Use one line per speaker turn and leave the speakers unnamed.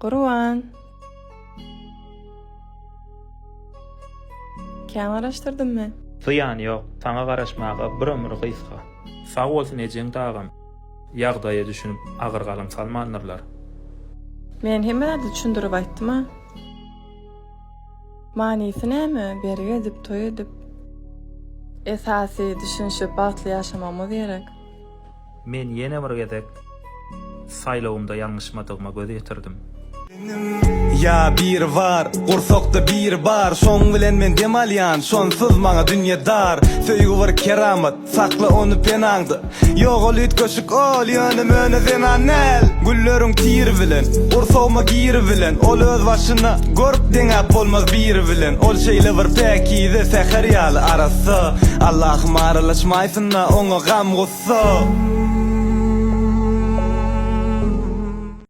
Gurban. Kän garaşdyrdymmy?
Zyýany ýok, saňa garaşmaga bir ömür gysga. Sag bolsun ejeň dagam, ýagdaýa düşünip agyr galyň salmandyrlar.
Men hemme zady düşündirip aýtdym-a. Manysy näme, bergi edip, toý edip. Esasy düşünişip bagtly ýaşamagymyz gerek.
Men ýene bir gezek saýlawymda ýalňyşmadygyma göz ýetirdim.
Ýa biri bar, gursakda biri bar Şoň bilen men dem alýan, şonsuz maňa dünýe dar Söýgi bir keramat, sakla ony penaňda Ýok ol üýtgeşik ol, ýöne möne zenan däl Gülleriň tiri bilen, gursagyma giri bilen Ol öz başyna, görüp deňäp bolmaz biri bilen Ol şeýle bir päkize, säher ýaly arassa Allahym aralaşmaýsyn-da oňa gam-gussa.